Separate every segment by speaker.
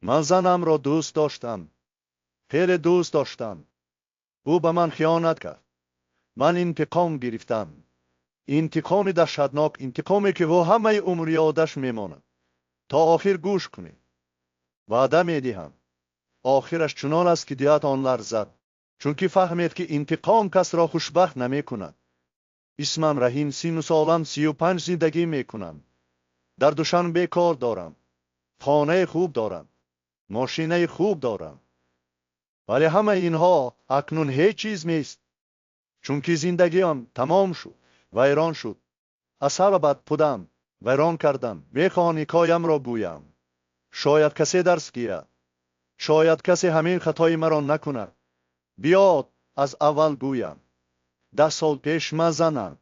Speaker 1: Ман занамро дӯст доштам. Хеле дӯст доштам. Ӯ ба ман хиёнат кард. Ман интиқом гирифтам. Интиқоми даҳшатнок, интиқоме ки ӯ ҳамаи умр ёдаш мемонад. То охир гӯш кунед. Ваъда медиҳам. Охираш чунон аст, ки дилатон ларзад. Чунки фаҳмед, ки интиқом касро хушбахт намекунад. Исмам Раҳим, сину солам 35, зиндагӣ мекунам. Дар Душанбе кор дорам. Хонаи хуб дорам. Мошинаи хуб дорам. Вале ҳамаи инҳо акнун ҳеҷ чиз нест. Чунки зиндагиам тамом шуд, вайрон шуд. Аз ҳама бад худам вайрон кардам. Мехоҳам ҳикоямро гӯям. Шояд касе дарс гирад. Шояд касе ҳамин хатои маро накунад. Биёед, аз аввал гӯям. 10 сол пеш ман занам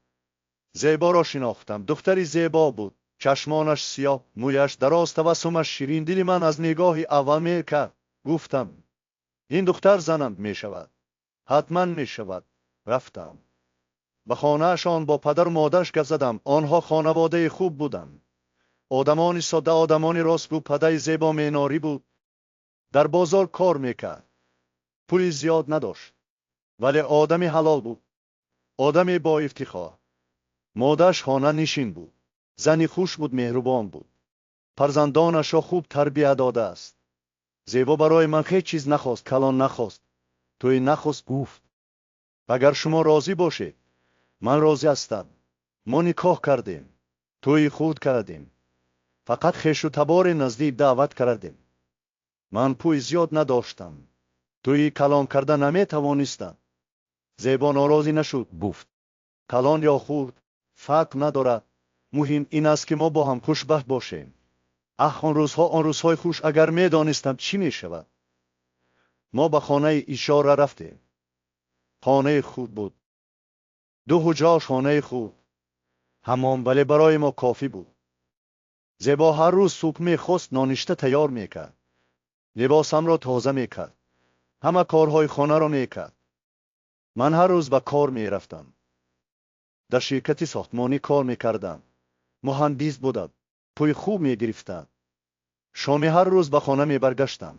Speaker 1: Зеборо шинохтам. Духтари зебо буд. Чашмонаш сиёҳ, мӯяш дароз, табассумаш ширин. Дили ман аз нигоҳи аввал мекард. Гуфтам: ин духтар занам мешавад. Ҳатман мешавад. Рафтам. Ба хонаашон, бо падару модараш гап задам. Онҳо хонаводаи хуб буданд. Одамони содда, одамони ростгӯ. Падари Зебо меънорӣ буд. Дар бозор кор мекард. Пули зиёд надошт. Вале одами ҳалол буд. Одами бо ифтихор. Модараш хонанишин буд. Зани хуш буд, меҳрубон буд. Фарзандонашро хуб тарбия додааст. Зебо барои ман ҳеҷ чиз нахост, калон нахост. Тӯй нахост, гуфт: агар шумо розӣ бошед, ман розӣ ҳастам. Мо никоҳ кардем. Тӯйи худ кардем. Фақат хешу табори наздик даъват кардем. Ман пули зиёд надоштам. Тӯйи калон карда наметавонистам. Зебо норозӣ нашуд.
Speaker 2: Гуфт:
Speaker 1: калон ё хурд фарқ надорад. Муҳим ин аст, ки мо бо ҳам хушбахт бошем. Аҳ, он рӯзҳо, он рӯзҳои хуш, агар медонистам, чӣ мешавад. Мо ба хонаи иҷора рафтем. Хонаи хурд буд. Ду ҳуҷра, хонаи хурд. Ҳаммом, вале барои мо кофӣ буд. Зебо ҳар рӯз субҳ мехост, ноништа тайёр мекард. Либосамро тоза мекард. Ҳама корҳои хонаро мекард. Ман ҳар рӯз ба кор мерафтам. Дар ширкати сохтмонӣ кор мекардам. Муҳандис будам. Пули хуб мегирифтам. Шоми ҳар рӯз ба хона мебаргаштам.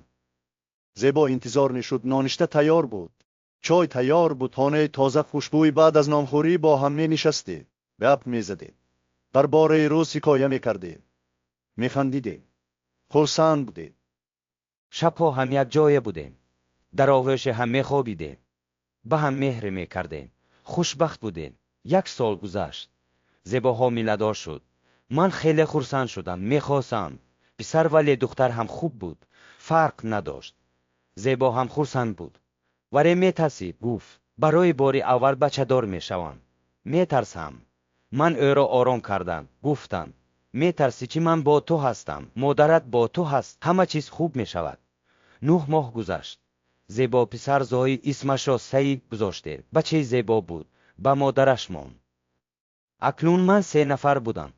Speaker 1: Зебо интизор мешуд, ноништа тайёр буд. Чой тайёр буд, хонаи тоза, хушбӯй. Баъд аз нонхӯрӣ бо ҳам менишастем, гап мезадем. Дар бораи рӯз ҳикоя мекардем. Механдидем. Хурсанд будем.
Speaker 2: Шабҳо ҳам якҷоя будем. Дар оғӯши ҳам мехобидем. Ба ҳам меҳр мекардем. Хушбахт будем. Як сол гузашт. Зебо ҳомиладор шуд. Ман хеле хурсанд шудам. Мехостам писар, вале духтар ҳам хуб буд. Фарқ надошт. Зебо ҳам хурсанд буд. Вале метарсид, гуфт: барои бори аввал бачадор мешавам. Метарсам. Ман ӯро ором кардам. Гуфтам: метарсӣ чӣ, ман бо ту ҳастам. Модарат бо ту ҳаст. Ҳама чиз хуб мешавад. 9 моҳ гузашт. Зебо писар зоид, исмашро Саид гузоштем. Бачаи зебо буд. Ба модараш монд. Акнун ман се нафар будам.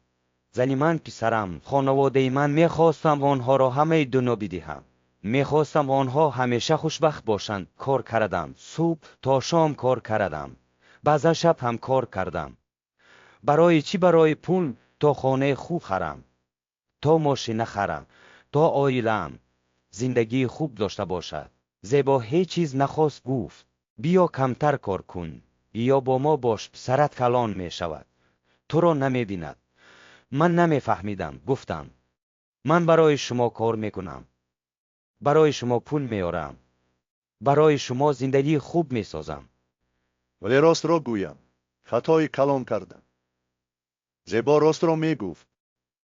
Speaker 2: Зани ман, писарам, хонаводаи ман. Мехостам онҳоро ҳамаи дунё бидиҳам. Мехостам онҳо ҳамеша хушбахт бошанд. Кор кардам. Субҳ то шом кор кардам. Баъзан шаб ҳам кор кардам. Барои чӣ? Барои пул, то хонаи хуб харам. То мошина харам. То оилаам зиндагии хуб дошта бошад. Зебо ҳеҷ чиз нахост, гуфт: биё, камтар кор кун. Ё бо мо бош, писарат калон мешавад. Туро намебинад. Ман намефаҳмидам. Гуфтам: ман барои шумо кор мекунам. Барои шумо пул меорам. Барои шумо зиндагии хуб месозам.
Speaker 1: Вале ростро гӯям, хатои калон кардам. Зебо ростро мегуфт.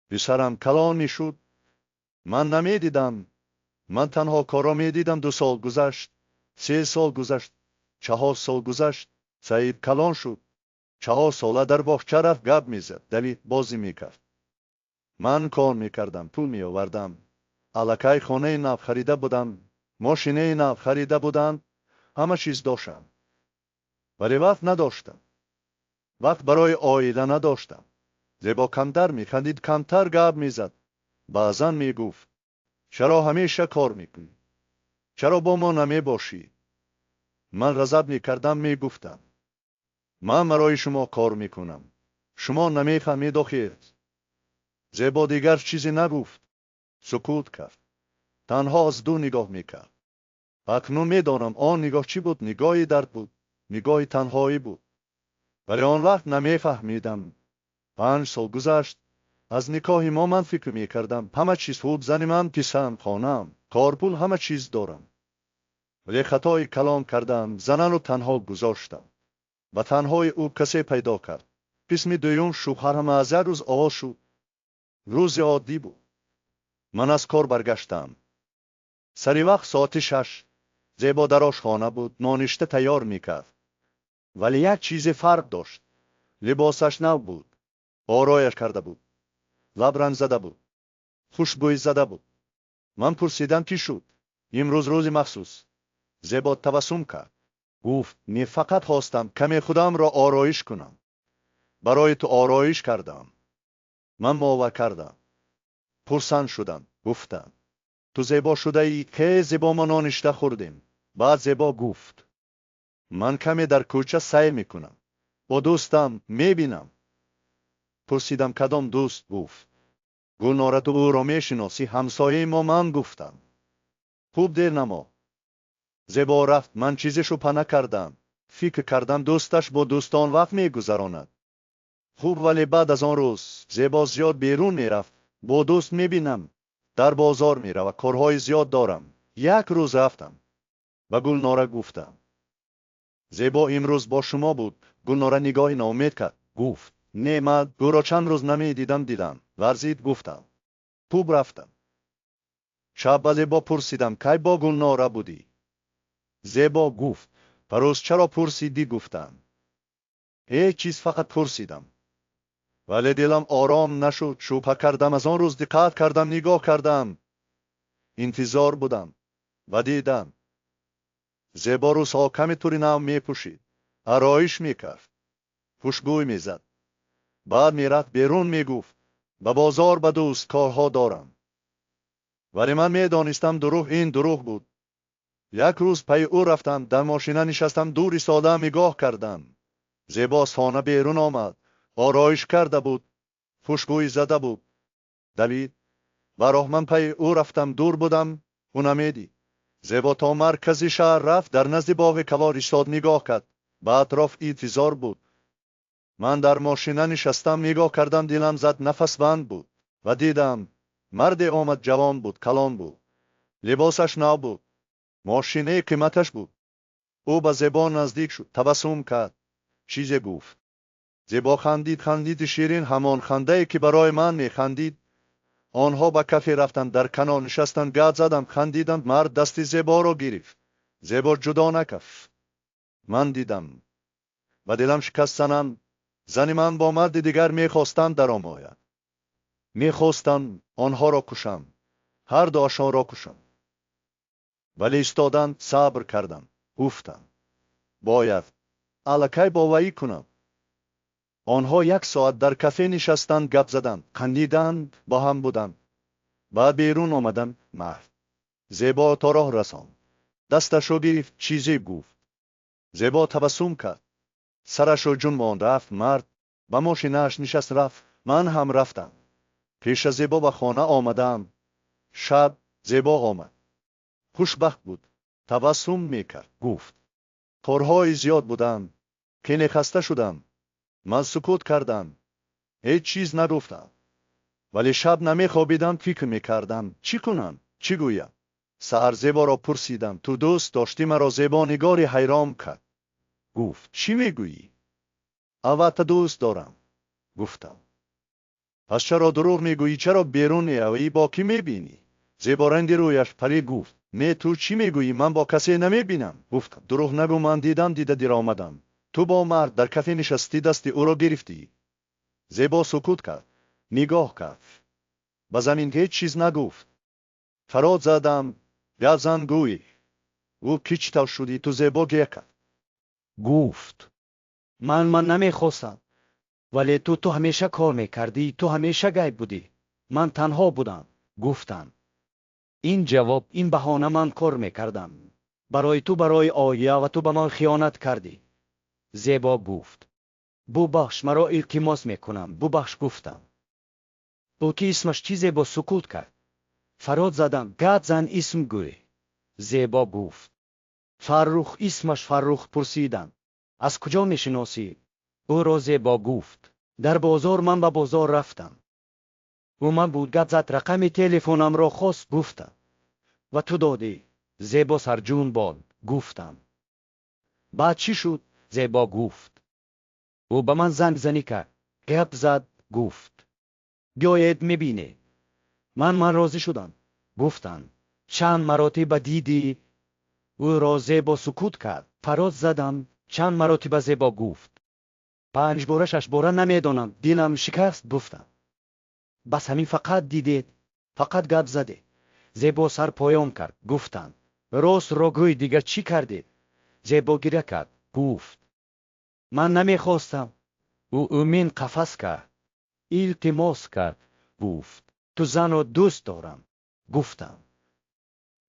Speaker 1: Писарам калон мешуд. Ман намедидам. Ман танҳо корро медидам. 2 сол гузашт, 3 сол гузашт, 4 сол гузашт. Саид калон шуд. 4 сола дар боғча рафт, гап мезад, давид, бозӣ мекард. Ман кор мекардам, пул меовардам. Аллакай хонаи нав харида будам, мошинаи нав харида будам, ҳама чиз доштам. Вале вақт надоштам. Вақт барои оила надоштам. Зебо камтар механдид, камтар гап мезад. Баъзан мегуфт: чаро ҳамеша кор мекунӣ? Чаро бо мо намебошӣ? Ман ғазаб мекардам, мегуфтам: ман барои шумо кор мекунам. Шумо намефаҳмед охир. Зебо дигар чизе нагуфт. Сукут кард. Танҳо аз дур нигоҳ мекард. Акнун медонам, он нигоҳ чӣ буд. Нигоҳи дард буд, нигоҳи танҳоӣ буд. Вале он вақт намефаҳмидам. 5 сол гузашт аз никоҳи мо. Ман фикр мекардам, ҳама чиз хуб: зани ман, писарам, хонаам, кор, пул, ҳама чиз дорам. Вале хатои калон кардам, занамро танҳо гузоштам. Ба танҳои ӯ касе пайдо кард. Қисми дуюм. Шубҳаам аз як рӯз оғоз шуд. Рӯзи оддӣ буд. Ман аз кор баргаштам сари вақт, соати 6. Зебо дар ошхона буд, ноништа тайёр мекард. Вале як чизе фарқ дошт: либосаш нав буд, орояш карда буд, лабранг зада буд, хушбӯй зада буд. Ман пурсидам: «Чӣ шуд? Имрӯз рӯзи махсус?» Зебо табассум кард.
Speaker 2: Гуфт:
Speaker 1: «Не, фақат хостам каме худамро ороиш кунам. Барои ту ороиш кардам». Ман бовар кардам, хурсанд шудам, гуфтам: «Ту зебо шудаӣ, хеле зебо». Мо ноништа хӯрдем. Баъд Зебо гуфт: «Ман каме дар кӯча сайр мекунам, бо дӯстам мебинам». Пурсидам: «Кадом дӯст?» Гуфт: «Гулнора, ту ӯро мешиносӣ, ҳамсояи мо». Ман гуфтам: «Хуб, дер намо». Зебо рафт. Ман чизе шубҳа накардам. Фикр кардам, дӯсташ бо дӯстон вақт мегузаронад. Хуб, вале баъд аз он рӯз Зебо зиёд берун мерафт. Бо дӯст мебинам, дар бозор мерава, корҳои зиёд дорам. Як рӯз рафтам, ба Гулнора гуфтам: «Зебо имрӯз бо шумо буд». Гулнора нигоҳи ноумед кард.
Speaker 2: Гуфт:
Speaker 1: «Не, ман ӯро чанд рӯз намедидам, дидам варзид». Гуфтам: «Хуб, рафтам». Шаб ба Зебо пурсидам: «Кай бо Гулнора будӣ?» Зебо гуфт: «Парӯз». «Чаро пурсидӣ?» Гуфтам: «Ҳеҷ чиз, фақат пурсидам». Вале дилам ором нашуд, шубҳа кардам. Аз он рӯз диққат кардам, нигоҳ кардам, интизор будам ва дидам. Зебо рӯзҳо каме тури нав мепӯшид, ороиш мекард, хушбӯй мезад. Баъд мерафт берун, мегуфт: «Ба бозор, ба дӯст, корҳо дорам». Вале ман медонистам, дурӯғ, ин дурӯғ буд. Як рӯз пайи ӯ рафтам, дар мошина нишастам, дур истодам, нигоҳ кардам. Зебо аз хона берун омад, ороиш карда буд, хушбӯй зада буд, давид ба роҳ. Ман пайи ӯ рафтам, дур будам, ӯ намедид. Зебо то маркази шаҳр рафт, дар назди боғи калон истод, нигоҳ кард ба атроф, интизор буд. Ман дар мошина нишастам, нигоҳ кардам, дилам зад, нафасбанд буд ва дидам, марде омад, ҷавон буд, калон буд, либосаш нав буд, мошинаи қиматаш буд. Ӯ ба Зебо наздик шуд, табассум кард, чизе гуфт. Зебо хандид, хандиди ширин, ҳамон хандае, ки барои ман механдид. Онҳо ба кафе рафтанд, дар канор нишастанд, гап заданд, хандиданд. Мард дасти Зеборо гирифт, Зебо ҷудо накард. Ман дидам ва дилам шикаст. Занам, зани ман бо марди дигар мехостанд даромояд. Мехостам онҳоро кушам, ҳар дуашонро кушам. Вале истодам, сабр кардам, гуфтам: бояд аллакай боварӣ кунам. Онҳо як соат дар кафе нишастанд, гап заданд, хандиданд, бо ҳам буданд. Баъд берун омаданд. Мард Зебо то роҳ расонд, дасташро гирифт, чизе гуфт. Зебо табассум кард, сарашро ҷунбонд, рафт. Мард ба мошинааш нишаст, рафт. Ман ҳам рафтам. Пеш аз Зебо ба хона омадам. Шаб Зебо омад, хушбахт буд, табассум мекард.
Speaker 2: Гуфт:
Speaker 1: Корҳои зиёд буданд, хеле хаста шудам. Ман сукут кардам, ҳеҷ чиз нагуфтам. Вале шаб намехобидам, фикр мекардам: чӣ кунам, чӣ гӯям? Саҳар Зеборо пурсидам: «Ту дӯст доштӣ маро?» Зебо нигоҳи ҳайрон кард.
Speaker 2: Гуфт:
Speaker 1: «Чӣ мегӯӣ? Албатта дӯст дорам», гуфтам. «Пас чаро дурӯғ мегӯӣ? Чаро берун меравӣ? Бо кӣ мебинӣ?» Зебо ранги рӯяш парид, гуфт: «Не, ту чӣ мегӯӣ? Ман бо касе намебинам». Гуфтам: «Дурӯғ нагӯ, ман дидам, дида диромадам. Ту бо мард дар кафе нишастӣ, дасти ӯро гирифтӣ». Зебо сукут кард, нигоҳ кард ба замин, ҳеҷ чиз нагуфт. Фарёд задам: «Гап зан, гӯй, ӯ ки, чӣ тавр шудӣ ту?» Зебо гиря кард.
Speaker 2: Гуфт:
Speaker 3: Ман намехостам, вале ту ҳамеша кор мекардӣ, ту ҳамеша ғайб будӣ, ман танҳо будам. Гуфтам
Speaker 2: Ин ҷавоб
Speaker 3: ин баҳона, ман кор мекардам барои ту, барои оила, ва ту ба ман хиёнат кардӣ.
Speaker 2: Зебо гуфт:
Speaker 3: Бубахш маро, илтимос мекунам, бубахш. Гуфтам: «Ӯ ки, исмаш чӣ?» Зебо сукут кард. Фарёд задам: гап зан, исм гӯй. Зебо гуфт: Фаррух, исмаш Фаррух. Пурсидам: аз куҷо мешиносӣ ӯро? Зебо гуфт: дар бозор, ман ба бозор рафтам. Ӯ ман буд, гап зад, рақами телефонамро хост. Гуфтам: ва ту додӣ? Зебо сарҷунбон. Гуфтам: баъд чӣ шуд? Зебо гуфт: ӯ ба ман зангзанӣ кард, гап зад, гуфт: биёед мебинед. Ман розӣ шудам. Гуфтам: чанд маротиба дидӣ ӯро? Зебо сукут кард. Фарёд задам: чанд маротиба? Зебо гуфт: 5 бора, 6 бора, намедонам. Дилам шикаст. Гуфтам: бас, ҳамин фақат дидед, фақат гап задед. Зебо сар поён кард. Гуфтам: ростро гӯй, дигар чӣ кардед? Зебо гиря кард. Гуфт: ман намехостам. Ӯ умин қафас кард, илтимос кард, гуфт: ту занро дӯст дорам. Гуфтам: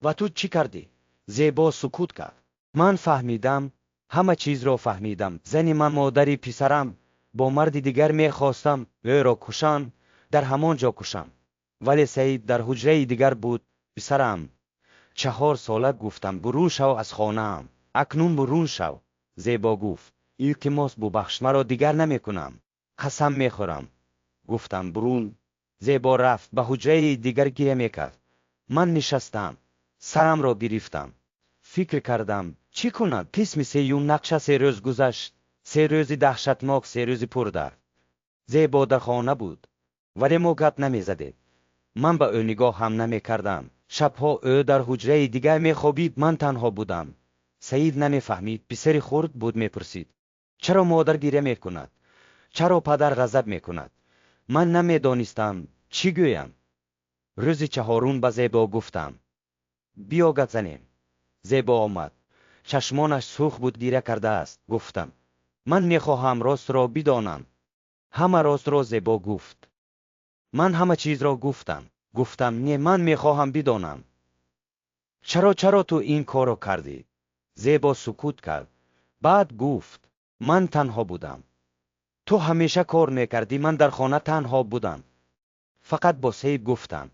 Speaker 3: ва ту чӣ кардӣ? Зебо сукут кард. Ман фаҳмидам, ҳама чизро фаҳмидам. Зани ман, модари писарам, бо марди дигар. Мехостам ӯро кушам, дар ҳамон ҷо кушам. Вале Саид дар ҳуҷраи дигар буд. Писарам 4 сола. Гуфтам: бурун шав аз хонаам, акнун бурун шав. Зебо гуфт: илтимос, бубахш, маро дигар намекунам, қасам мехӯрам. Гуфтам: бурун. Зебо рафт ба ҳуҷраи дигар, гиря мекард. Ман нишастам, сарамро гирифтам, фикр кардам: чӣ кунам? Қисми сеюм нақша. 3 рӯз гузашт, 3 рӯзи даҳшатнок, 3 рӯзи пурдард. Зебо дар хона буд, вале мо гап намезадем. Ман ба ӯ нигоҳ ҳам намекардам. Шабҳо ӯ дар ҳуҷраи дигар мехобид, ман танҳо будам. Саид намефаҳмид, писари хурд буд, мепурсид: чаро модар гиря мекунад? Чаро падар ғазаб мекунад? Ман намедонистам чӣ гӯям. Рӯзи чаҳорум ба Зебо гуфтам: биё гап занем. Зебо омад. Чашмонаш сурх буд, гиря кардааст. Гуфтам: ман мехоҳам ростро бидонам. Ҳама ростро. Зебо гуфт: ман ҳама чизро гуфтам. Гуфтам: не, ман мехоҳам бидонам. Чаро ту ин корро кардӣ? Зебо сукут кард. Баъд гуфт: ман танҳо будам. Ту ҳамеша кор мекардӣ, ман дар хона танҳо будам. Фақат бо Саид гуфтам.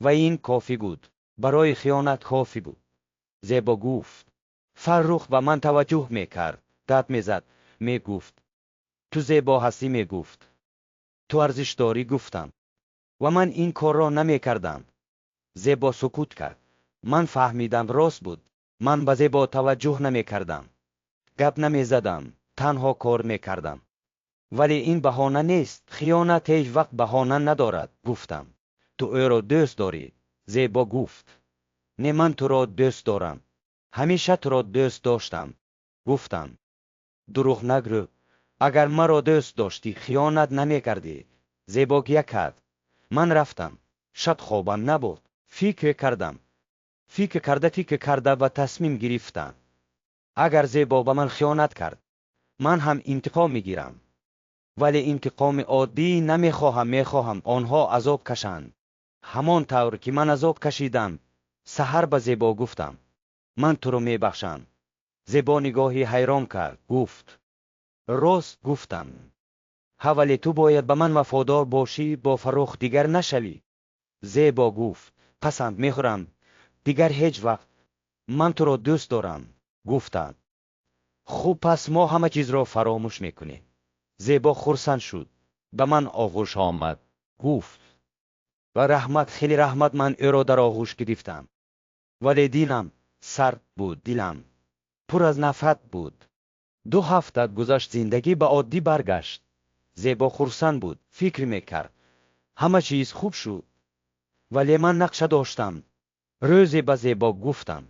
Speaker 3: Ва ин кофӣ буд. Барои хиёнат кофӣ буд. Зебо гуфт: Фаррух ба ман таваҷҷӯҳ мекард, дад мезад, мегуфт: ту зебо ҳастӣ, мегуфт. Ту арзиш дорӣ. Гуфтам: ва ман ин корро намекардам. Зебо сукут кард. Ман фаҳмидам, рост буд. Ман ба Зебо таваҷҷӯҳ намекардам. Гап намезадам, танҳо кор мекардам. Вале ин баҳона нест. Хиёнат ҳеҷ вақт баҳона надорад. Гуфтам: ту ӯро дӯст дорӣ. Зебо гуфт: не, ман туро дӯст дорам. Ҳамеша туро дӯст доштам. Гуфтам: дурӯғ нагӯ. Агар маро дӯст доштӣ, хиёнат намекардӣ. Зебо гиря кард. Ман рафтам. Шаб хобам набуд. Фикр кардам. Фикр карда, фикр карда ва тасмим гирифтам. Агар Зебо ба ман хиёнат кард, ман ҳам интиқом мегирам. Вале интиқоми оддӣ намехоҳам, мехоҳам онҳо азоб кашанд. Ҳамон тавр ки ман азоб кашидам. Саҳар ба Зебо гуфтам: ман туро мебахшам. Зебо нигоҳи ҳайрон кард. Гуфт: рост. Гуфтам: ҳа, вале ту бояд ба ман вафодор бошӣ, бо Фаррух дигар нашавӣ. Зебо гуфт: қасам мехӯрам, дигар ҳеҷ вақт. Ман туро дӯст дорам. Гуфтам: хуб, пас мо ҳама чизро фаромӯш мекунем. Зебо хурсанд шуд, ба ман оғӯш омад. Гуфт: ва раҳмат, хеле раҳмат. Ман ӯро дар оғӯш гирифтам. Вале дилам сард буд, дилам пур аз нафрат буд. 2 ҳафта гузашт, зиндагӣ ба оддӣ баргашт. Зебо хурсанд буд, фикр мекард. Ҳама чиз хуб шуд. Вале ман нақша доштам. Рӯзе ба Зебо гуфтам: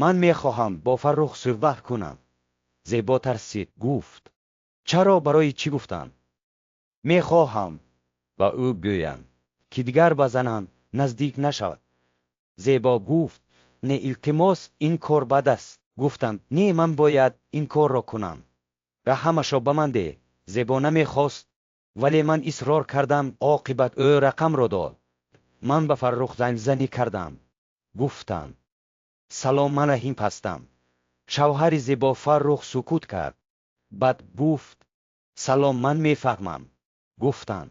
Speaker 3: ман мехоҳам бо Фаррух суҳбат кунам. Зебо тарсид, гуфт: чаро, барои чӣ? Гуфтам: мехоҳам ба ӯ гӯям, ки дигар ба занам наздик нашавад. Зебо гуфт: не, илтимос, ин кор бад аст. Гуфтам: не, ман бояд ин корро кунам. Ва ҳамашо ба ман деҳ. Зебо намехост, вале ман исрор кардам. Оқибат ӯ рақамро дод. Ман ба Фаррух зангзанӣ кардам. Гуфтам: салом, ман Раҳим ҳастам. Шавҳари Зебо. Фаррух сукут кард. Баъд гуфт: салом, ман мефаҳмам. Гуфтам: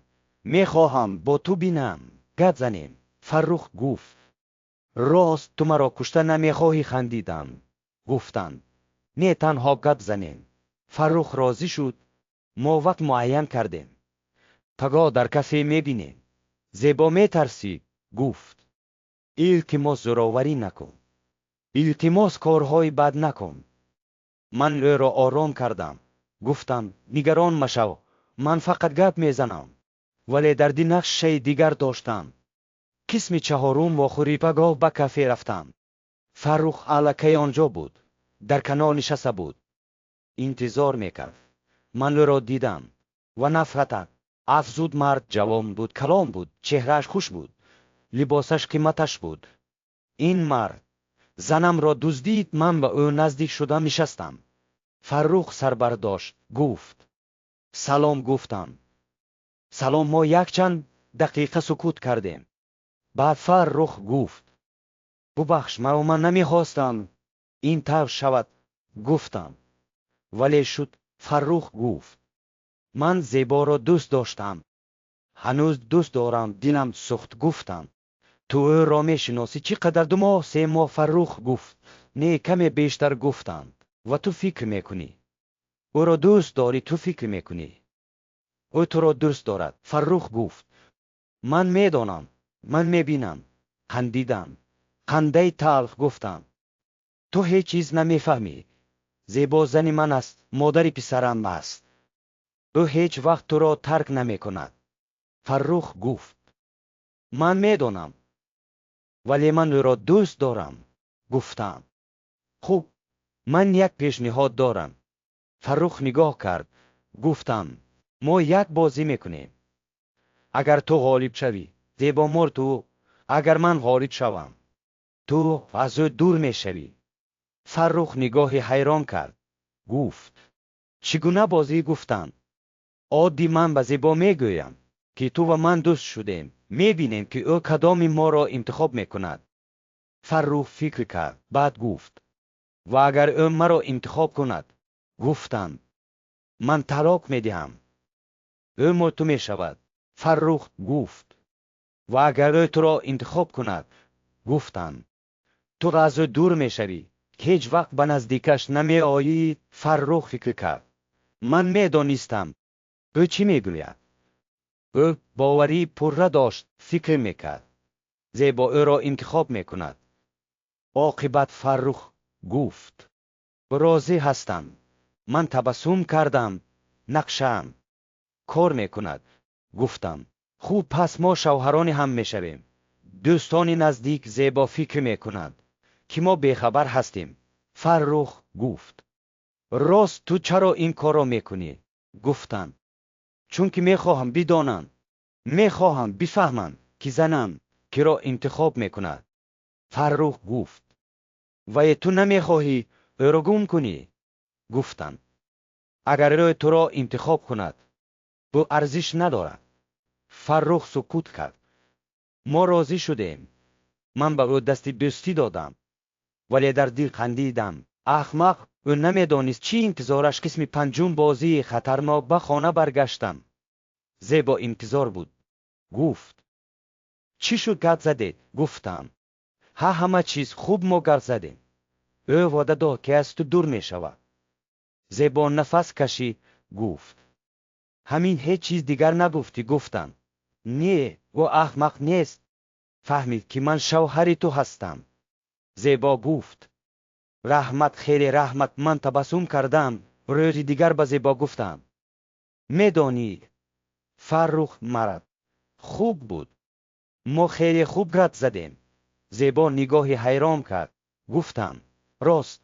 Speaker 3: мехоҳам бо ту бинам, гап занем.
Speaker 2: Фаррух гуфт: рост, ту маро кушта намехоҳӣ? Хандидам. Гуфтам: не, танҳо гап занем. Фаррух розӣ шуд. Мо вақт муайян кардем. Пагоҳ дар кафе мебинем. Зебо метарсид. Гуфт: илтимос, зӯроварӣ накун. Илтимос, корҳои бад накун. Ман ӯро ором кардам. Гуфтам: нигарон машав, ман фақат гап мезанам. Вале дар дил нақшаи дигар доштам. Қисми чаҳорум. Вохӯрӣ. Пагоҳ ба кафе рафтам. Фаррух аллакай онҷо буд. Дар канор нишаста буд. Интизор мекард. Ман ӯро дидам ва нафратам афзуд. Мард ҷавон буд, калон буд, чеҳрааш хуш буд, либосаш қиматаш буд. Ин мард занамро дуздид. Ман ба ӯ наздик шудам, нишастам. Фаррух сар бардошт, гуфт: салом. Гуфтам: салом. Мо якчанд дақиқа сукут кардем. Баъд Фаррух гуфт: бубахш, ман намехостам ин тавр шавад. Гуфтам: вале шуд. Фаррух гуфт: ман Зеборо дӯст доштам, ҳанӯз дӯст дорам. Дилам сӯхт. Гуфтам: ту ӯро мешиносӣ? Чӣ қадар? 2 моҳ, 3 моҳ? Фаррух гуфт: не, каме бештар. Гуфтам: ва ту фикр мекунӣ, ӯро дӯст дорӣ? Ту фикр мекунӣ, ӯ туро дӯст дорад? Фаррух гуфт: ман медонам, ман мебинам. Хандидам, хандаи талх. Гуфтам: ту ҳеҷ чиз намефаҳмӣ. Зебо зани ман аст, модари писарам аст. Ӯ ҳеҷ вақт туро тарк намекунад. Фаррух гуфт: ман медонам, вале ман ӯро дӯст дорам. Гуфтам: хуб, ман як пешниҳод дорам. Фаррух нигоҳ кард. Гуфтам: мо як бозӣ мекунем. Агар ту ғолиб шавӣ, Зебо мор ту. Агар ман ғолиб шавам, ту аз ӯ дур мешавӣ. Фаррух нигоҳи ҳайрон кард. Гуфт: чӣ гуна бозӣ? Гуфтам: оддӣ. Ман ба Зебо мегӯям, ки ту ва ман дӯст шудем. Мебинем, ки ӯ кадоми моро интихоб мекунад. Фаррух фикр кард, баъд гуфт: ва агар ӯ маро интихоб кунад? Гуфтам: ман талоқ медиҳам, ӯ моли ту мешавад. Фаррух гуфт: ва агар ӯ туро интихоб кунад? Гуфтам: ту аз ӯ дур мешавӣ, ҳеҷ вақт ба наздикаш намеоӣ. Фаррух фикр кард. Ман медонистам, ӯ чӣ мегӯяд. Ӯ боварии пурра дошт, фикр мекард, Зебо ӯро интихоб мекунад. Оқибат Фаррух гуфт: розӣ ҳастам. Ман табассум кардам. Нақшаам кор мекунад. Гуфтам: хуб, пас мо шавҳарони ҳам мешавем, дӯстони наздик. Зебо фикр мекунад, ки мо бехабар ҳастем. Фаррух гуфт: рост, ту чаро ин корро мекунӣ? Гуфтам: чунки мехоҳам бидонам, мехоҳам бифаҳмам, ки занам киро интихоб мекунад. Фаррух гуфт: вале ту намехоҳӣ ӯро гум кунӣ? Гуфтам: агар ӯ туро интихоб кунад, ӯ арзиш надорад. Фаррух сукут кард. Мо розӣ шудем. Ман ба ӯ дасти дӯстӣ додам, вале дар дил хандидам. Аҳмақ, ӯ намедонист, чӣ интизораш. Қисми панҷум. Бозии хатарнок. Ба хона баргаштам. Зебо интизор буд. Гуфт: чӣ шуд, гап задед? Гуфтам: ҳа, ҳама чиз хуб, мо гап задем. Ӯ ваъда дод, ки аз ту дур мешавад. Зебо нафас кашид, гуфт: ҳамин, ҳеҷ чиз дигар нагуфтӣ? Гуфтам: не, ӯ аҳмақ нест, фаҳмид, ки ман шавҳари ту ҳастам. Зебо гуфт: раҳмат, хеле раҳмат. Ман табассум кардам. Рӯзи дигар ба Зебо гуфтам: медонӣ, Фаррух мард хуб буд, мо хеле хуб гап задем. Зебо нигоҳи ҳайрон кард. Гуфтам: рост,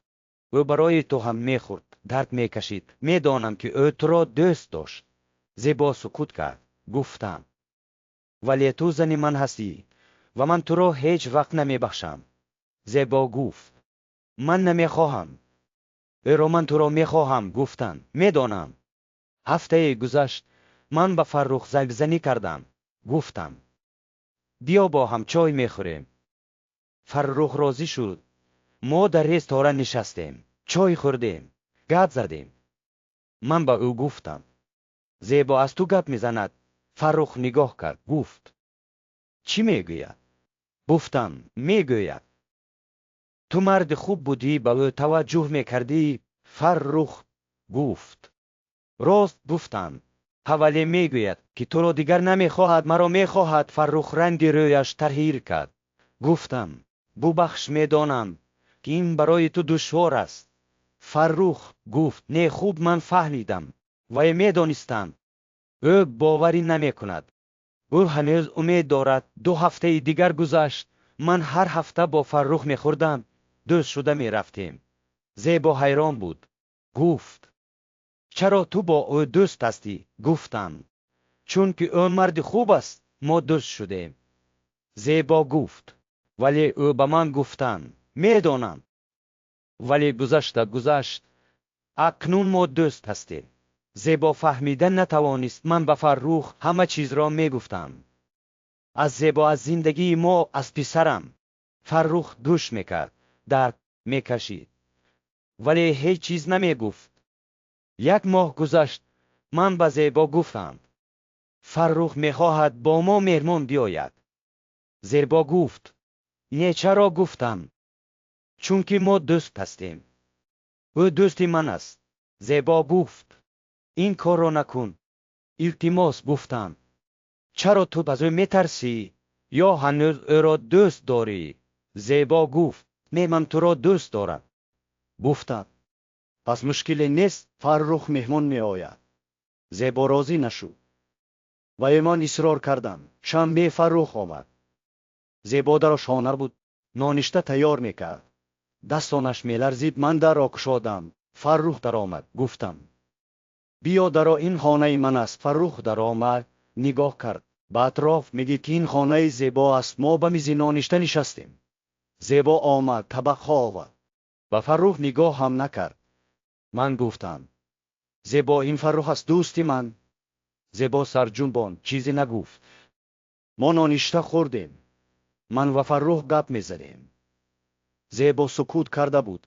Speaker 2: ӯ барои ту ҳам мехӯрд, дард мекашид. Медонам, ки ӯ туро дӯст дошт. Зебо сукут кард. Гуфтам: вале ту зани ман ҳастӣ ва ман туро ҳеҷ вақт намебахшам. Зебо гуфт: ман намехоҳам ӯро, ман туро мехоҳам. Гуфтам: медонам. Ҳафтае гузашт. Ман ба Фаррух зангзанӣ кардам. Гуфтам: биё, бо ҳам чой мехӯрем. Фаррух розӣ шуд. Мо дар ресторан нишастем, чой хӯрдем, гап задем. Ман ба ӯ гуфтам: Зебо аз ту гап мезанад. Фаррух нигоҳ кард, гуфт: чӣ мегӯяд? Гуфтам: мегӯяд: ту марди хуб будӣ, ба ӯ таваҷҷӯҳ мекардӣ. Фаррух гуфт: рост гуфтам. Вале мегӯяд, ки туро дигар намехоҳад, маро мехоҳад. Фаррух ранги рӯяш тағйир кард. Гуфтам: бубахш, медонам, ки ин барои ту душвор аст. Фаррух гуфт: не, хуб, ман фаҳмидам ва медонистам. Ӯ боварӣ намекунад. Ӯ ҳанӯз умед дорад. 2 ҳафтаи дигар гузашт. Ман ҳар ҳафта бо Фаррух мехӯрдам. Дӯст шуда мерафтем. Зебо ҳайрон буд. Гуфт: чаро ту бо ӯ дӯст ҳастӣ? Гуфтам: чунки ӯ марди хуб аст. Мо дӯст шудем. Зебо гуфт: вале ӯ ба ман гуфтан. Медонам. Вале гузашта гузашт. Акнун мо дӯст ҳастем. Зебо фаҳмида натавонист. Ман ба Фаррух ҳама чизро мегуфтам. Аз Зебо, аз зиндагии мо, аз писарам. Фаррух гӯш мекард, дард мекашид, вале ҳеҷ чиз намегуфт. 1 моҳ гузашт. Ман ба Зебо гуфтам: Фаррух мехоҳад бо мо меҳмон биёяд. Зебо гуфт: не, чаро? Гуфтам: чунки мо дӯст ҳастем. Ӯ дӯсти ман аст. Зебо гуфт: ин корро накун. Илтимос. Гуфтам: чаро ту аз ӯ метарсӣ? Ё ҳанӯз ӯро дӯст дорӣ? Зебо гуфт: не, ман туро дӯст дорам.
Speaker 3: Гуфтам: пас мушкиле нест, Фаррух меҳмон меояд. Зебо розӣ нашуд. Ва ман исрор кардам. Шанбе Фаррух омад. Зебо дар ошхона буд. Ноништа тайёр мекард. Дастонаш меларзид. Ман дарро кушодам. Фаррух даромад. Гуфтам: биё даро, ин хонаи ман аст. Фаррух даромад, нигоҳ кард ба атроф, медид, ки ин хонаи Зебо аст. Мо ба мизи ноништа нишастем. Зебо омад, табақҳо овард. Ба Фаррух нигоҳ ҳам накард. Ман гуфтам: Зебо, ин Фаррух аст, дӯсти ман. Зебо сарҷунбон, чизе нагуфт. Мо ноништа хӯрдем. Ман ва Фаррух гап мезадем. Зебо сукут карда буд.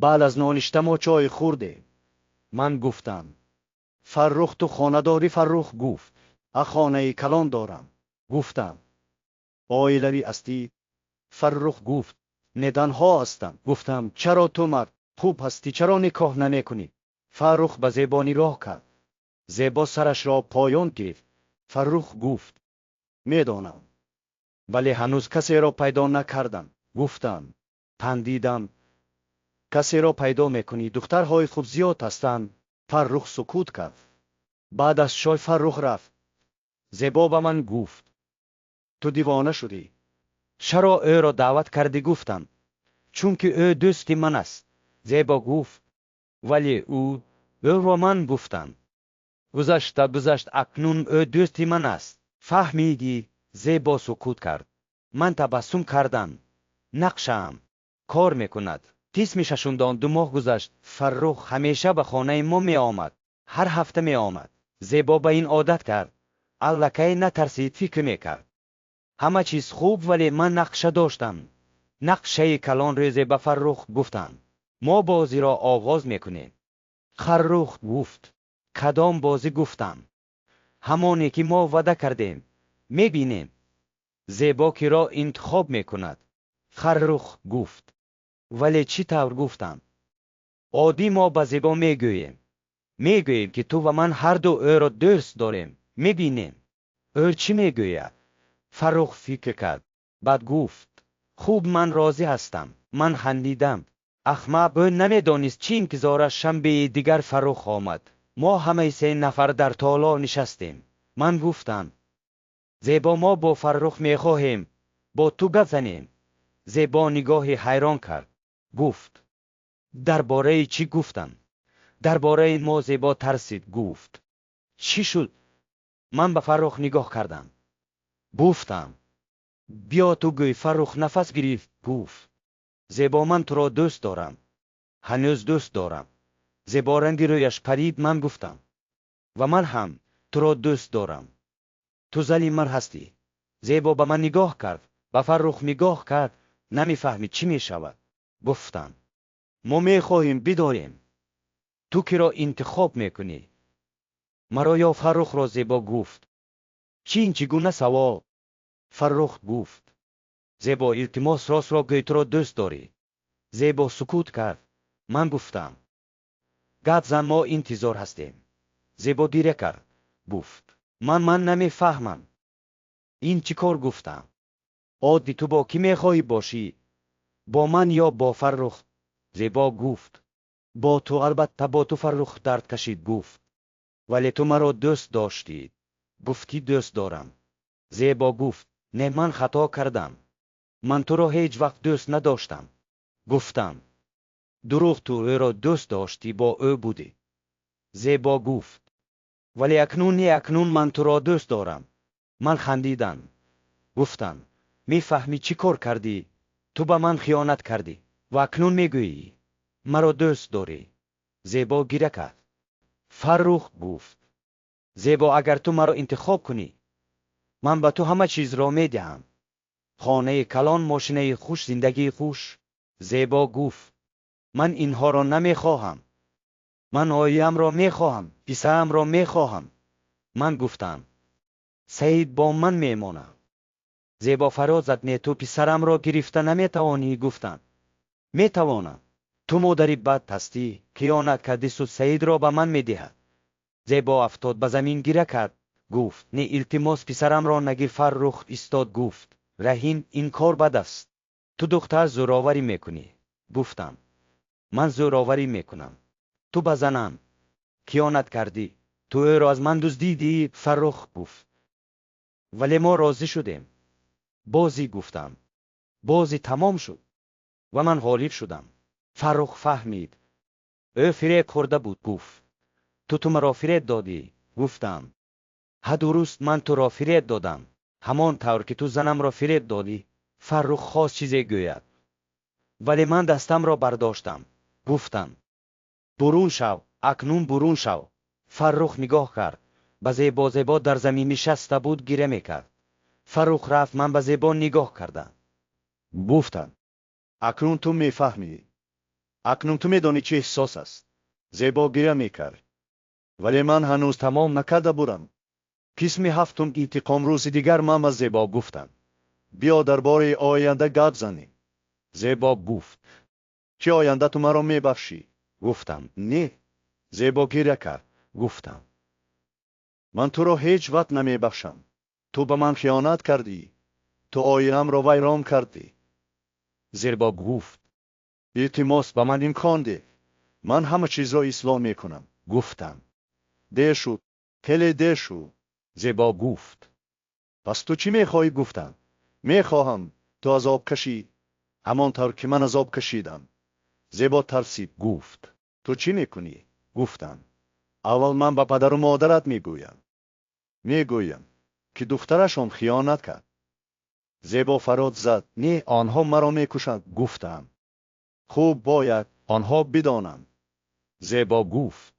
Speaker 3: Баъд аз ноништа мо чой хӯрдем. Ман гуфтам: Фаррух, ту хона дорӣ? Фаррух гуфт: а, хонаи калон дорам. Гуфтам: оилавӣ ҳастӣ? Фаррух гуфт: не, танҳо ҳастам. Гуфтам: чаро ту мард хуб ҳастӣ, чаро никоҳ намекунӣ? Фаррух ба Зебо нигоҳ кард. Зебо сарашро поён гирифт. Фаррух гуфт: медонам, вале ҳанӯз касеро пайдо накардам. Гуфтам, хандидам: касеро пайдо мекунӣ, духтарҳои хуб зиёд ҳастанд. Фаррух сукут кард. Баъд аз чой Фаррух рафт. Зебо ба ман гуфт: ту дивона шудӣ.
Speaker 2: Чаро ӯро даъват кардӣ? Гуфтам: чунки ӯ дӯсти ман аст. Зебо гуфт: вале ӯро ман гуфтам. Гузашта гузашт, акнун ӯ дӯсти ман аст. Фаҳмидӣ? Зебо сукут кард. Ман табассум кардам. Нақшаам кор мекунад. Қисми шашумдон 2 моҳ гузашт. Фаррух ҳамеша ба хонаи мо меомад. Ҳар ҳафта меомад. Зебо ба ин одат кард. Аллакай натарсид, фикр мекард. Ҳама чиз хуб, вале ман нақша доштам. Нақшаи калон. Рӯзе ба Фаррух гуфтам: мо бозиро оғоз мекунем. Фаррух гуфт: кадом бозӣ? Гуфтам: ҳамоне ки мо ваъда кардем. Мебинем, Зебо киро интихоб мекунад. Фаррух гуфт: вале чӣ тавр? Гуфтам: оддӣ, мо ба Зебо мегӯем. Мегӯем, ки ту ва ман ҳарду ӯро дӯст дорем. Мебинем, ӯ чӣ мегӯяд. Фаррух фикр кард. Баъд гуфт: хуб, ман розӣ ҳастам. Ман хандидам. Ахмақ, ӯ намедонист, чӣ интизораш. Шанбеи дигар Фаррух омад. Мо ҳамаи 3 нафар дар толор нишастем. Ман гуфтам: Зебо, мо бо Фаррух мехоҳем бо ту гап занем. Зебо нигоҳи ҳайрон кард. Гуфт: дар бораи чӣ? Гуфтам: дар бораи мо. Зебо тарсид. Гуфт: чӣ шуд? Ман ба Фаррух нигоҳ кардам. Гуфтам: биё ту гӯй. Фаррух нафас гирифт. Гуфт: Зебо, ман туро дӯст дорам. Ҳанӯз дӯст дорам. Зебо ранги рӯяш парид. Ман гуфтам: ва ман ҳам туро дӯст дорам. Ту зани ман ҳастӣ. Зебо ба ман нигоҳ кард, ба Фаррух нигоҳ кард. Намефаҳмид, чӣ мешавад. Гуфтам: мо мехоҳем бидорем. Ту киро интихоб мекунӣ? Маро ё Фаррухро? Зебо гуфт: чӣ ин чӣ гуна савол? Фаррух гуфт: Зебо, илтимос, ростро гӯй, туро дӯст дорӣ. Зебо сукут кард. Ман гуфтам: гап зан, мо интизор ҳастем. Зебо гиря кард. Гуфт: Ман намефаҳмам. Ин чӣ кор? Гуфтам: оддӣ, ту бо кӣ мехоҳӣ бошӣ? Бо ман ё бо Фаррух? Зебо гуфт: бо ту, албатта бо ту. Фаррух дард кашид, гуфт: вале ту маро дӯст доштӣ. Гуфтӣ дӯст дорам. Зебо гуфт: не, ман хато кардам. Ман туро ҳеҷ вақт дӯст надоштам. Гуфтам: дурӯғ, ту ӯро дӯст доштӣ, бо ӯ будӣ. Зебо гуфт: вале акнун не, акнун ман туро дӯст дорам. Ман хандидам. Гуфтам: мефаҳмӣ чӣ кор кардӣ? Ту ба ман хиёнат кардӣ ва акнун мегӯӣ маро дӯст дорӣ. Зебо гиря кард. Фаррух гуфт: Зебо, агар ту маро интихоб кунӣ, ман ба ту ҳама чизро медиҳам. Хонаи калон, мошинаи хуш, зиндагии хуш. Зебо гуфт: ман инҳоро намехоҳам. Ман оиламро мехоҳам, писарамро мехоҳам. Ман гуфтам: Саид бо ман мемонад. Зебо фарёд зад: не, ту писарамро гирифта наметавонӣ. Гуфтам: метавонам. Ту модари бад ҳастӣ, хиёнат кардӣ, суд Саидро ба ман медиҳад. Зебо афтод ба замин, гиря кард. Гуфт: не, илтимос, писарамро нагир. Фаррух истод, гуфт: Раҳим, ин кор бад аст. Ту духтар зӯроварӣ мекунӣ. Гуфтам: ман зӯроварӣ мекунам. Ту ба занам хиёнат кардӣ. Ту ӯро аз ман дуздидӣ. Фаррух гуфт: вале мо розӣ шудем. Бозӣ, гуфтам. Бозӣ тамом шуд ва ман ғолиб шудам. Фаррух фаҳмид. Ӯ фиреб хӯрда буд. Гуфт: ту маро фиреб додӣ. Гуфтам: ҳа, дуруст, ман туро фиреб додам. Ҳамон тавр ки ту занамро фиреб додӣ. Фаррух хост чизе гӯяд, вале ман дастамро бардоштам. Гуфтам: бурун шав, акнун бурун шав. Фаррух нигоҳ кард ба Зебо. Зебо дар замин нишаста буд, гиря мекард. Фаррух рафт, ман ба Зебо нигоҳ кардам.
Speaker 1: Гуфтам: акнун ту мефаҳмӣ. Акнун ту медонӣ чӣ эҳсос аст. Зебо гиря мекард. Вале ман ҳанӯз тамом накарда будам. Қисми ҳафтум, интиқом. Рӯзи дигар ман ба Зебо гуфтам: биё дар бораи оянда гап занем.
Speaker 2: Зебо гуфт:
Speaker 1: чӣ оянда, ту маро мебахшӣ?
Speaker 2: Гуфтам:
Speaker 1: не. Зебо гиря кард.
Speaker 2: Гуфтам:
Speaker 1: ман туро ҳеҷ вақт намебахшам. Ту ба ман хиёнат кардӣ. Ту оиламро вайрон кардӣ.
Speaker 2: Зебо гуфт:
Speaker 1: илтимос, ба ман имкон деҳ. Ман ҳама чизро ислоҳ мекунам.
Speaker 2: Гуфтам:
Speaker 1: дер шуд, хеле дер шуд.
Speaker 2: Зебо гуфт:
Speaker 1: пас ту чӣ мехоҳӣ? Гуфтам: мехоҳам ту азоб кашӣ, ҳамон тавр ки ман азоб кашидам. Зебо тарсид.
Speaker 2: Гуфт:
Speaker 1: ту чӣ мекунӣ?
Speaker 2: Гуфтам:
Speaker 1: аввал ман ба падару модарат мегӯям. Мегӯям ки духтарашон хиёнат кард. Зебо фарёд зад: не, онҳо маро мекушанд.
Speaker 2: Гуфтам:
Speaker 1: хуб, бояд онҳо бидонанд.
Speaker 2: Зебо гуфт: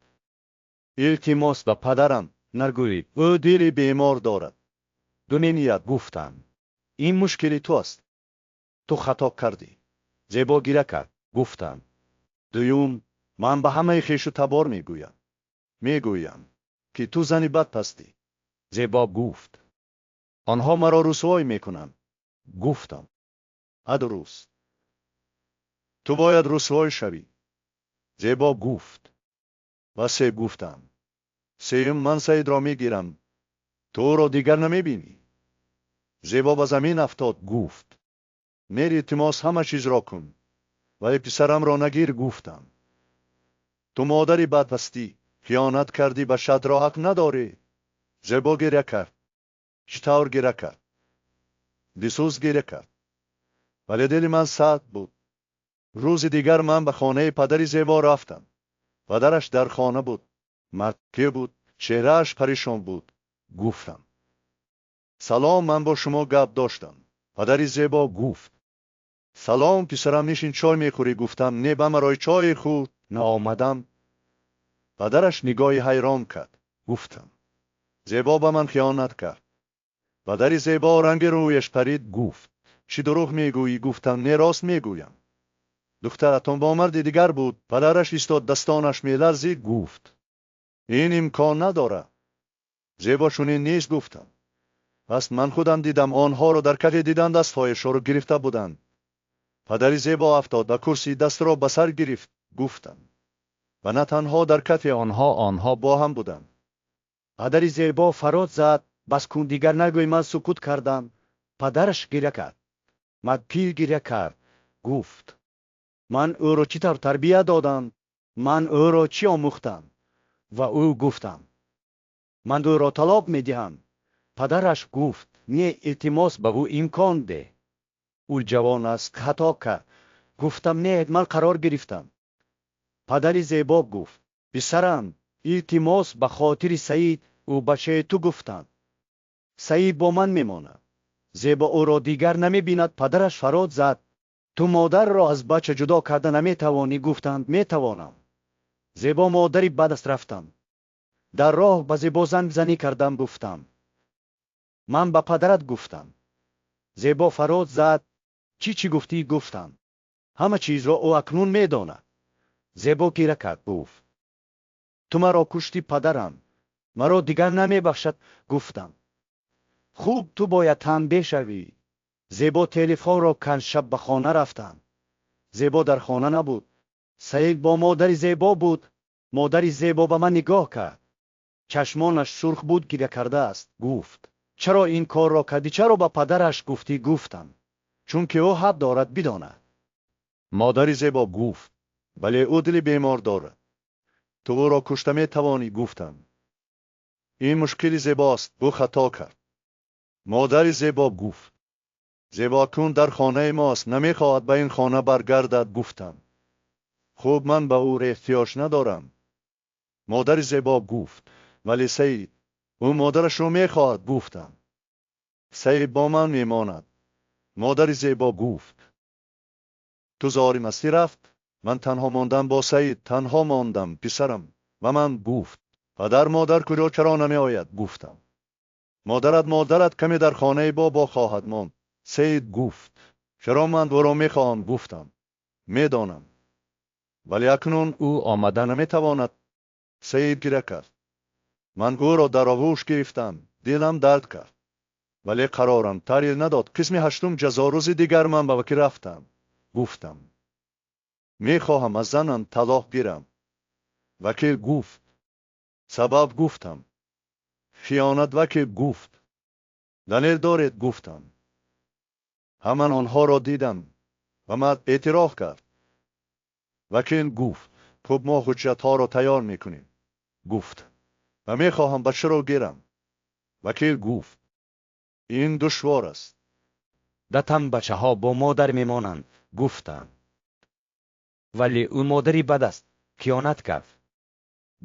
Speaker 1: илтимос, ба падарам
Speaker 2: нагӯед.
Speaker 1: Ӯ дили бемор дорад. Думеният.
Speaker 2: Гуфтам:
Speaker 1: ин мушкили ту аст. Ту хато кардӣ. Зебо гиря кард.
Speaker 2: Гуфтам:
Speaker 1: дуюм, ман ба ҳамаи хешу табор мегӯям. Мегӯям ки ту зани бад ҳастӣ.
Speaker 2: Зебо гуфт:
Speaker 1: онҳо маро русвой мекунанд.
Speaker 2: Гуфтам:
Speaker 1: ҳа, дуруст, ту бояд русвой шавӣ. Зебо
Speaker 2: гуфт:
Speaker 1: ва се, гуфтам. Сеюм, ман Саидро мегирам. Ту ӯро дигар намебинӣ. Зебо ба замин афтод.
Speaker 2: Гуфт:
Speaker 1: не, илтимос, ҳама чизро кун, вале писарамро нагир. Гуфтам: ту модари бад ҳастӣ, хиёнат кардӣ, ба шадро ҳақ надорӣ. Зебо гиря кард. Чӣ тавр гиря кард! Дисӯз гиря кард. Вале дили ман сард буд. Рӯзи дигар ман ба хонаи падари Зебо рафтам. Падараш дар хона буд. Мард пир буд, чеҳрааш паришон буд.
Speaker 2: Гуфтам:
Speaker 1: салом, ман бо шумо гап доштам. Падари Зебо
Speaker 2: гуфт:
Speaker 1: салом, писарам, нишин, чой мехӯрӣ. Гуфтам: не, ба марои чойи хӯрд наомадам. Падараш нигоҳи ҳайрон кард.
Speaker 2: Гуфтам:
Speaker 1: Зебо ба ман хиёнат кард. Падари Зебо ранги рӯяш парид.
Speaker 2: Гуфт:
Speaker 1: чӣ дурӯғ мегӯӣ? Гуфтам: не, рост мегӯям. Духтаратон бо марди дигар буд. Падараш истод, дастонаш меларзид.
Speaker 2: Гуфт:
Speaker 1: ин имкон надорад. Зебо чунин нест. Гуфтам: Пас ман худам дидам онҳоро дар кафе дидан дастҳояшро гирифта буданд. Падари Зебо афтод ба курсӣ дастро ба сар гирифт. Гуфтам. Ва на танҳо дар кафе онҳо бо ҳам буданд.
Speaker 3: Падари Зебо фарёд зад: бас кун, дигар нагӯй. Ман сукут кардам. Падараш гиря кард. Ман пир гиря кард. Гуфт: ман ӯро чӣ тавр тарбия додам? Ман ӯро чӣ омӯхтам? Ва ӯ гуфтам: ман ӯро талоқ медиҳам. Падараш гуфт: не, илтимос, ба ӯ имкон деҳ. Ӯ ҷавон аст, хато кард. Гуфтам: не, ман қарор гирифтам. Падари Зебо гуфт: писарам, илтимос, ба хотири Саид, ӯ бачаи ту. Гуфтам: Саид бо ман мемонад. Зебо ӯро дигар намебинад. Падараш фарёд зад: ту модарро аз бача ҷудо карда наметавонӣ. Гуфтанд: метавонам. Зебо модари бад аст. Рафтам. Дар роҳ ба Зебо занг занӣ кардам. Гуфтам: ман ба падарат гуфтам. Зебо фарёд зад: чӣ чӣ гуфтӣ? Гуфтам: ҳама чизро ӯ акнун медонад. Зебо гиря кард. Гуфт: ту маро куштӣ, падарам маро дигар намебахшад. Гуфтам: хуб, ту бояд танбеҳ шавӣ. Зебо телефонро канд. Шаб ба хона рафтам. Зебо дар хона набуд. Саид бо модари Зебо буд. Модари Зебо ба ман нигоҳ кард. Чашмонаш сурх буд, гиря кардааст. Гуфт: чаро ин корро кардӣ? Чаро ба падараш гуфтӣ? Гуфтам: чунки ӯ ҳақ дорад бидонад.
Speaker 1: Модари Зебо гуфт: вале ӯ дили бемор дорад. Ту ӯро кушта метавонӣ. Гуфтам: ин мушкили Зебост, ӯ хато кард. Модари Зебо гуфт: Зебо акнун дар хонаи мост, намехоҳад ба ин хона баргардад. Гуфтам: хуб, ман ба ӯ эҳтиёҷ надорам. Модари Зебо гуфт: вале Саид, ӯ модарашро мехоҳад. Гуфтам: Саид бо ман мемонад. Модари Зебо гуфт: ту зорим ҳастӣ. Рафт. Ман танҳо мондам бо Саид, танҳо мондам, писарам. Ва ман гуфт: падар, модар куҷо, чаро намеояд? Гуфтам: модарат каме дар хонаи бобо хоҳад монд. Саид гуфт: чаро ман ӯро мехоҳам? Гуфтам: медонам, вале акнун ӯ омада наметавонад. Саид гиря кард. Ман ӯро дар оғӯш гирифтам. Дилам дард кард, вале қарорам тағйир надод. Қисми ҳаштум ҷазо. Рӯзи дигар ман ба вакил рафтам. Гуфтам: мехоҳам аз занам талоқ гирам. Вакил гуфт: сабаб? Гуфтам: хиёнат. Вакил гуфт: далел доред? Гуфтам: ҳаман онҳоро дидам ва мард эътироф кард. Вакил гуфт: хуб, мо ҳуҷҷатҳоро тайёр мекунем. Гуфт: ва мехоҳам бачаро гирам. Вакил гуфт: ин душвор аст.
Speaker 2: Датам бачаҳо бо модар мемонанд. Гуфтам: вале ӯ модари бад аст, хиёнат кард.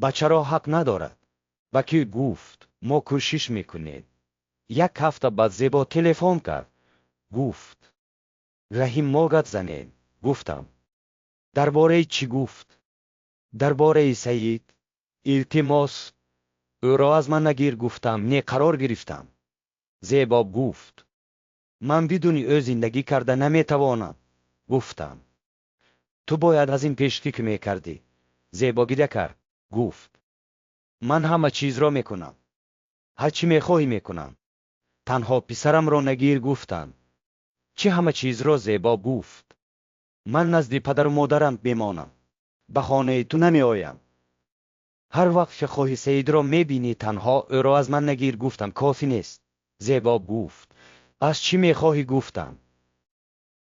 Speaker 2: Бачаро ҳақ надорад. Вакил гуфт: мо кӯшиш мекунем. Як ҳафта баъд Зебо телефон кард. Гуфт: Раҳим, мо гап занем. Гуфтам: дар бораи чӣ? Гуфт: дар бораи Саид. Илтимос, ӯро аз ман нагир. Гуфтам: не, қарор гирифтам. Зебо гуфт: ман бидуни ӯ зиндагӣ карда наметавонам. Гуфтам: ту бояд аз ин пеш фикр мекардӣ. Зебо гиря кард. Гуфт: ман ҳама чизро мекунам. Ҳар чӣ мехоҳӣ мекунам. Танҳо писарамро нагир. Гуфтам: чӣ ҳама чизро? Зебо гуфт: ман назди падару модарам мемонам. Ба хонаи ту намеоям. Ҳар вақт ки хоҳӣ Саидро мебинӣ, танҳо ӯро аз ман нагир. Гуфтам: кофӣ нест. Зебо гуфт: аз чӣ мехоҳӣ? Гуфтам: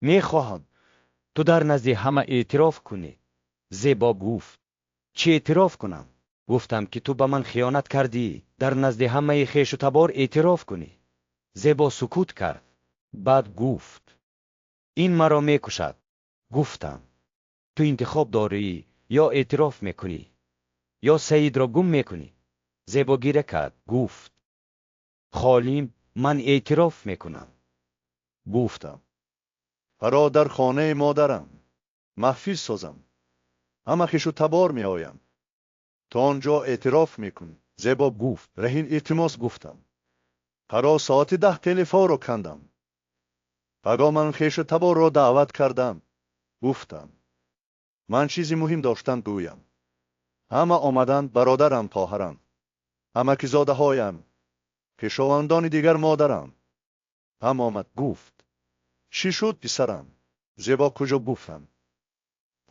Speaker 2: мехоҳам ту дар назди ҳама эътироф кунӣ. Зебо гуфт: чӣ эътироф кунам? Гуфтам ки ту ба ман хиёнат кардӣ. Дар назди ҳамаи хешу табор эътироф кунӣ. Зебо сукут кард. Баъд гуфт: ин маро мекушад. Гуфтам: ту интихоб дорӣ, ё эътироф мекунӣ, ё Саидро гум мекунӣ. Зебо гиря кард. Гуфт: холим, ман эътироф мекунам.
Speaker 1: Гуфтам: фаро дар хонаи модарам маҳфил созам. Ҳама хешу табор меоянд. То он ҷо эътироф мекунӣ. Зебо гуфт: Раҳим, илтимос. Гуфтам: фаро соати 10 телефонро кандам. Паго ман хешу таборро даъват кардам. Гуфтам: ман чизи муҳим доштам гӯям. Ҳама омаданд: бародарам, хоҳарам, амакизодаҳоям. Хешовандони дигар модарам ҳам омад, гуфт: чӣ шуд, писарам? Зебо куҷо? Гуфтам: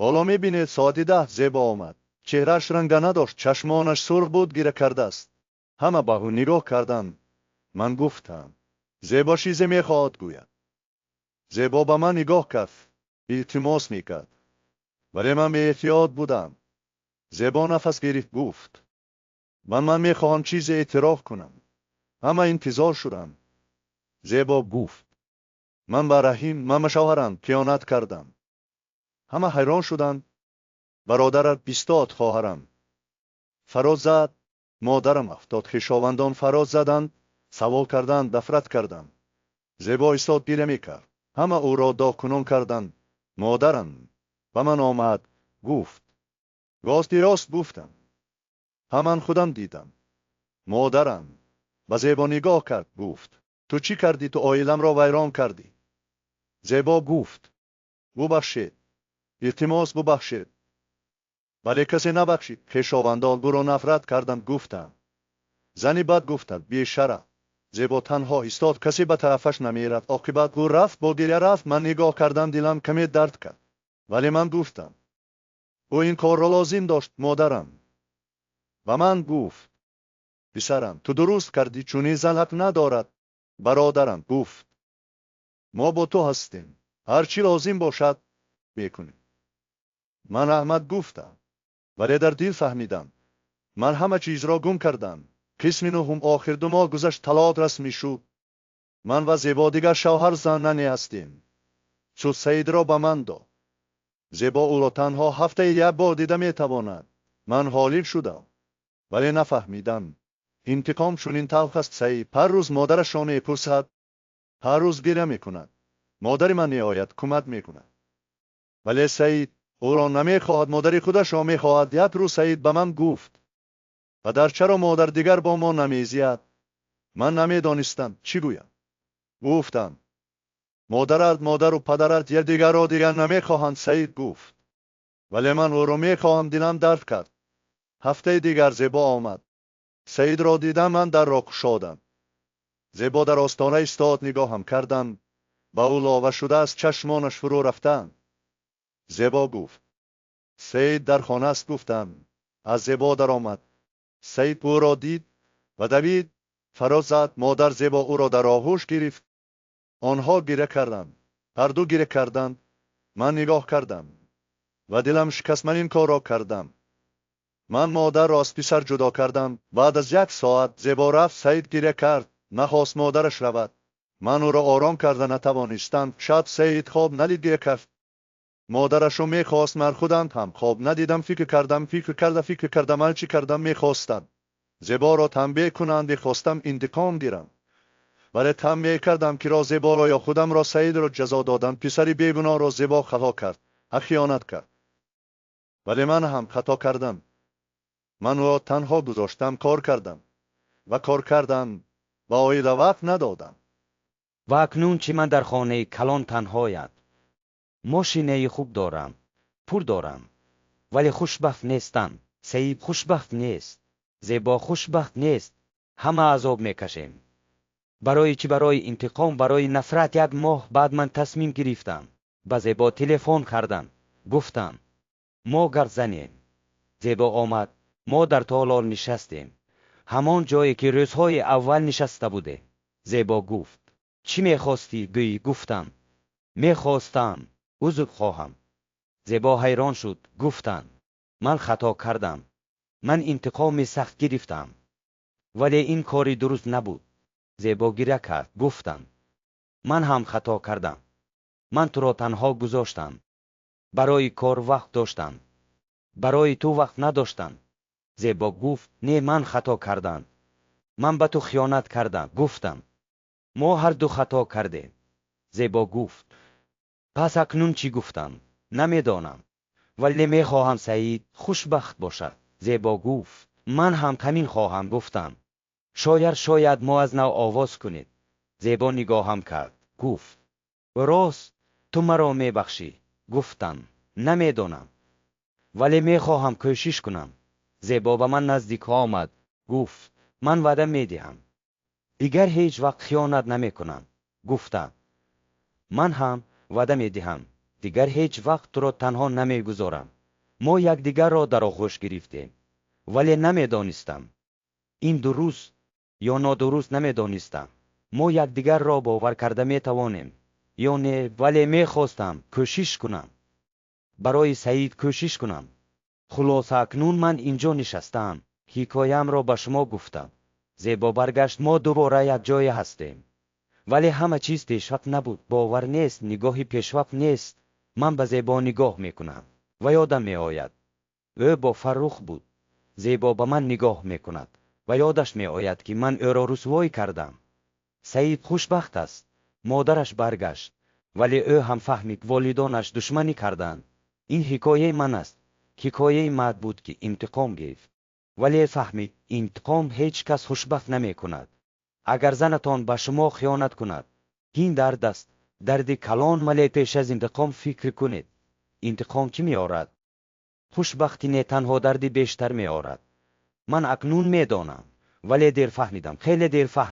Speaker 1: ҳоло мебинед. Соати 10 Зебо омад. Чеҳрааш ранга надошт, чашмонаш сурх буд, гира кардааст. Ҳама ба ӯ нигоҳ карданд. Ман гуфтам: Зебо чизе мехоҳад гӯяд. Зебо ба ман нигоҳ кард, илтимос мекард. Вале ман беэҳтиёт будам. Зебо нафас гирифт, гуфт: ман мехоҳам чизе эътироф кунам. Ҳама интизор шудам. Зебо гуфт: ман ба Раҳим, ман ба шавҳарам хиёнат кардам. Ҳама ҳайрон шуданд. Бародарат бистод, хоҳарам фарёд зад, модарам афтод, хешовандон фарёд заданд, савол карданд, нафрат карданд. Зебо истод, гиря мекард. Ҳама ӯро доғкунон карданд. Модарам ба ман омад, гуфт: рости рост гуфтам. Ҳаман худам дидам. Модарам ба Зебо нигоҳ кард, гуфт: ту чӣ кардӣ? Ту оиламро вайрон кардӣ. Зебо гуфт: бубахшед, илтимос, бубахшед. Вале касе набахшид. Хешовандон ӯро нафрат карданд, гуфтанд: зани бад, гуфтанд, бешараф. Зебо танҳо истод, касе ба тарафаш намерафт. Оқибат ӯ рафт, бо гиря рафт. Ман нигоҳ кардам, дилам каме дард кард. Вале ман гуфтам: ӯ ин корро лозим дошт. Модарам ба ман гуфт: писарам, ту дуруст кардӣ, чунин зан ҳақ надорад. Бародарам гуфт: мо бо ту ҳастем, ҳар чӣ лозим бошад мекунем. Ман раҳмат гуфтам, вале дар дил фаҳмидам: ман ҳама чизро гум кардам. Қисми нуҳум. Охир 2 моҳ гузашт, талоқ расмӣ шуд. Ман ва Зебо дигар шавҳар зан ҳастем. Суд Саидро ба ман дод. Зебо ӯро танҳо ҳафтаи як бор дида метавонад. Ман ғолиб шудам, вале нафаҳмидам. Интиқом чунин талх аст. Саид ҳар рӯз модарашро мепурсад, ҳар рӯз гиря мекунад. Модари ман меояд, кӯмак мекунад. Вале Саид ӯро намехоҳад, модари худашро мехоҳад. Як рӯз Саид ба ман гуфт: падар, чаро модар дигар бо мо намезияд? Ман намедонистам чӣ гӯям. Гуфтам: модарат, модару падарат якдигарро дигар намехоҳанд. Саид гуфт: вале ман ӯро мехоҳам. Дилам дард кард. Ҳафтаи дигар Зебо омад. Саидро дидам, ман дарро кушодам. Зебо дар остона истод, нигоҳам кардам. Ба ӯ лова шудааст, чашмонаш фурӯ рафтанд. Зебо гуфт: Саид дар хона аст. Гуфтам. Аз Зебо даромад. Саид ӯро дид ва давид, фарёд зад. Модар Зебо ӯро дар оғӯш гирифт. Онҳо гиря карданд. Ҳар ду гиря карданд. Ман нигоҳ кардам ва дилам шикаст. Ман ин корро кардам. Ман модарро аз писар ҷудо кардам. Баъд аз як соат Зебо рафт. Саид гиря кард, нахост модараш равад. Ман ӯро ором карда натавонистам. Шаб Саид хоб надид, гиря кард. Модарашро мехост. Ман худам ҳам хоб надидам, фикр кардам, фикр карда, фикр кардам, ман чӣ кардам. Мехостам Зеборо танбеҳ кунам, мехостам интиқом гирам. Вале танбеҳ кардам киро? Зеборо ё худамро? Саидро ҷазо додам. Писари бегуноҳро Зебо хато кард, хиёнат кард. Вале ман ҳам хато кардам. Ман ӯро танҳо гузоштам, кор кардам ва кор кардам, ба оила вақт надодам.
Speaker 2: Ва акнун чӣ? Ман дар хонаи калон танҳоям. Мошинаи хуб дорам, пул дорам, вале хушбахт нестам. Саид хушбахт нест, Зебо хушбахт нест. Ҳама азоб мекашем. Барои чӣ? Барои интиқом, барои нафрат. Як моҳ баъд ман тасмим гирифтам. Ба Зебо телефон кардам, гуфтам: мо гап занем. Зебо омад. Мо дар толор нишастем, ҳамон ҷое ки рӯзҳои аввал нишаста будем. Зебо гуфт: чӣ мехостӣ гӯӣ? Гуфтам: мехостам узр хоҳам. Зебо ҳайрон шуд. Гуфтам: ман хато кардам, ман интиқоми сахт гирифтам, вале ин кори дуруст набуд. Зебо гиря кард. Гуфтам: ман ҳам хато кардам, ман туро танҳо гузоштам. Барои кор вақт доштам, барои ту вақт надоштам. Зебо гуфт: не, ман хато кардам, ман ба ту хиёнат кардам. Гуфтам: мо ҳар ду хато кардем. Зебо гуфт: пас акнун чӣ? Гуфтам: намедонам, вале мехоҳам Саид хушбахт бошад. Зебо гуфт: ман ҳам ҳамин хоҳам. Гуфтам: шояд мо аз нав оғоз кунем. Зебо нигоҳам кард, гуфт: рост, ту маро мебахшӣ? Гуфтам: намедонам, вале мехоҳам кӯшиш кунам. Зебо ба ман наздик омад, гуфт: ман ваъда медиҳам. Дигар ҳеҷ вақт хиёнат намекунам, гуфтам. Ман ҳам ваъда медиҳам, дигар ҳеҷ вақт туро танҳо намегузорам. Мо якдигарро дар оғӯш гирифтем, вале намедонистам. Ин дуруст ё нодуруст намедонистам. Мо якдигарро бовар карда метавонем ё не, вале мехостам кӯшиш кунам. Барои Саид кӯшиш кунам. Хулоса, акнун ман инҷо нишастаам. Ҳикояамро ба шумо гуфтам. Зебо баргашт, мо дубора якҷоя ҳастем. Вале ҳама чиз пешвақт набуд. Бовар нест, нигоҳи пешвақт нест. Ман ба Зебо нигоҳ мекунам ва ёдам меояд. Ӯ бо Фаррух буд. Зебо ба ман нигоҳ мекунад ва ёдаш меояд, ки ман ӯро русвой кардам. Саид хушбахт аст. Модараш баргашт, вале ӯ ҳам фаҳмид, волидонаш душманӣ карданд. Ин ҳикояи ман аст. Ҳикояи мард буд, ки интиқом гирифт. Вале фаҳмид, интиқом ҳеҷ кас хушбахт намекунад. Агар занатон ба шумо хиёнат кунад, ин дард аст. Дарди калон, вале пеш аз интиқом фикр кунед. Интиқом чӣ меорад? Хушбахтӣ не, танҳо дарди бештар меорад. Ман акнун медонам, вале дер фаҳмидам, хеле дер фаҳмидам.